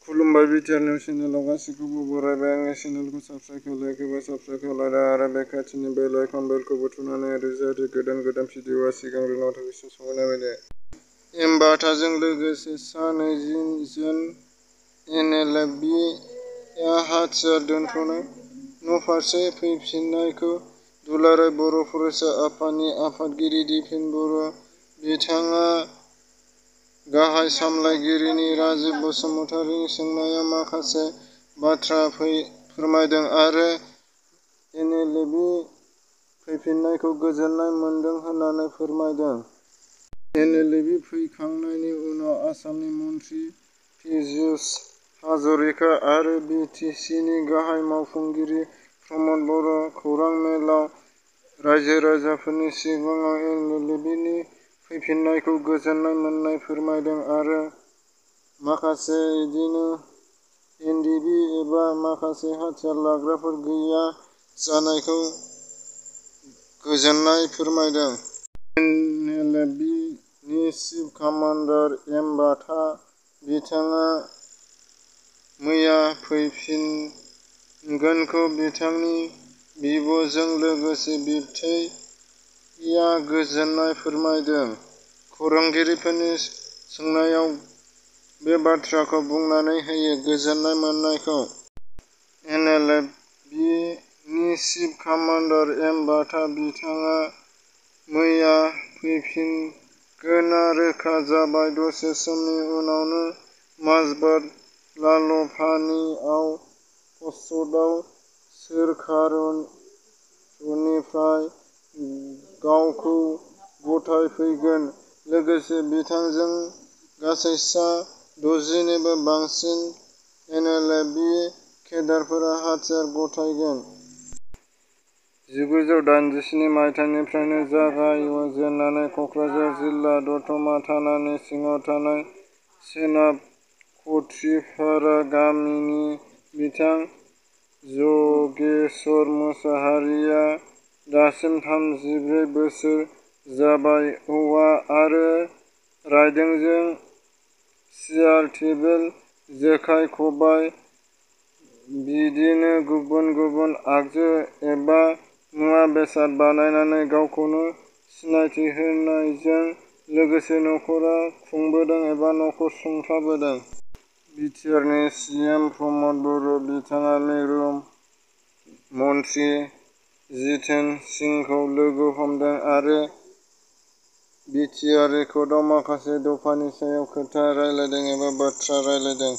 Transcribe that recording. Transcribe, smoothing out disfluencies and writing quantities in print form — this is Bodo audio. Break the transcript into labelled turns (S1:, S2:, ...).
S1: खुलुमबाय बिटिआर निउस चेनेलाव गासैखौबो बरायबाय। आंनि चेनेलखौ साबस्क्राइब खालायाखैबा साबस्क्राइब खालायदो आरो बे खाथिनि बेल आइकन बेलखौबो थुनानै होदो जाहाथे गोदान भिडिअआ सिगांग्रो नटिफिकेसन सहैनाय बायदि। एमबाथाजों लोगोसे सा 20 जन एनएलएफबि हाथियार दोनथ'नाय न'फारसे फैफिननायखौ दुलाराय बर' फरायसा आफादनि आफादगिरि दिपेन बर' बिथाङा गाहाय सामलायगिरि राजिब बसुमतारीनि सोंनायाव माखासे बाथ्रा फोरमायदों आरो एनएलएफबि फैफिननायखौ गोजोननाय मोनदों होननानै फोरमायदों। एनएलएफबि फैखांनायनि उनाव आसामनि मन्त्रि पीयूष हाजरिका आरो बिटिसिनि गाहाय मावफुंगिरि प्रमद बर' खौरां मेलाव रायजो-राजाफोरनि सिगाङाव एनएलएफबिनि फैफिननायखौ गोजोननाय मोननाय फोरमायदों आरो माखासे एनडीबी एबा माखासे हाथियार लाग्राफोर गैया जानायखौ गोजोननाय फोरमायदों। एनएलएफबिनि चीफ कामान्डार एम बाथा बिथाङा मैया फैफिनगोनखौ बिथांनि बिब'जों लोगोसे बिबथैया गोजोननाय फोरमायदों। खौरांगिरिफोरनि सोंनायाव बे बाथ्राखौ बुंनानै होयो गोजोननाय मोननायखौ। एनएलएफबिनि चीफ कामान्डार एम बाथा बिथाङा मैया फैफिनगोनआ रोखा जाबाय। दसे समनि उनावनो माजबात लालभानिआव पस्टआव सोरखारनिफ्राय गावखौ गथायफैगोन। लोगोसे बिथांजों गासै सा 60 निबो बांसिन एनएलएफबि केडारफोरा हाथियार गथायगोन। 1987 मायथाइनिफ्रायनो जागायजेननानै क'क्राझार जिल्ला दतमा थानानि सिङाव थानाय सोनाब खत्रिपारा गामिनि बिथां जगेश्वर मुसाहारिया दासिम 34 बोसोर जाबाय। औवा आरो रायदोंजों सियार टेबोल जेखाइ खबाइ बिदिनो गुबुन गुबुन आगजु एबा मुवा बेसाद बानायनानै गावखौनो सिनायथि होनायजों लोगोसे नखर खुंबोदों एबा नखर सुंथाबोदों। बिटिआरनि सीएम प्रमद बर' बिथाङा मिरु मन्त्रि जितेन सिंहखौ लोगो हमदों आरो बिटिआर रेकर्डआव माखासे दफानि सायाव खोथा रायलायदों एबा बाथ्रा रायलायदों।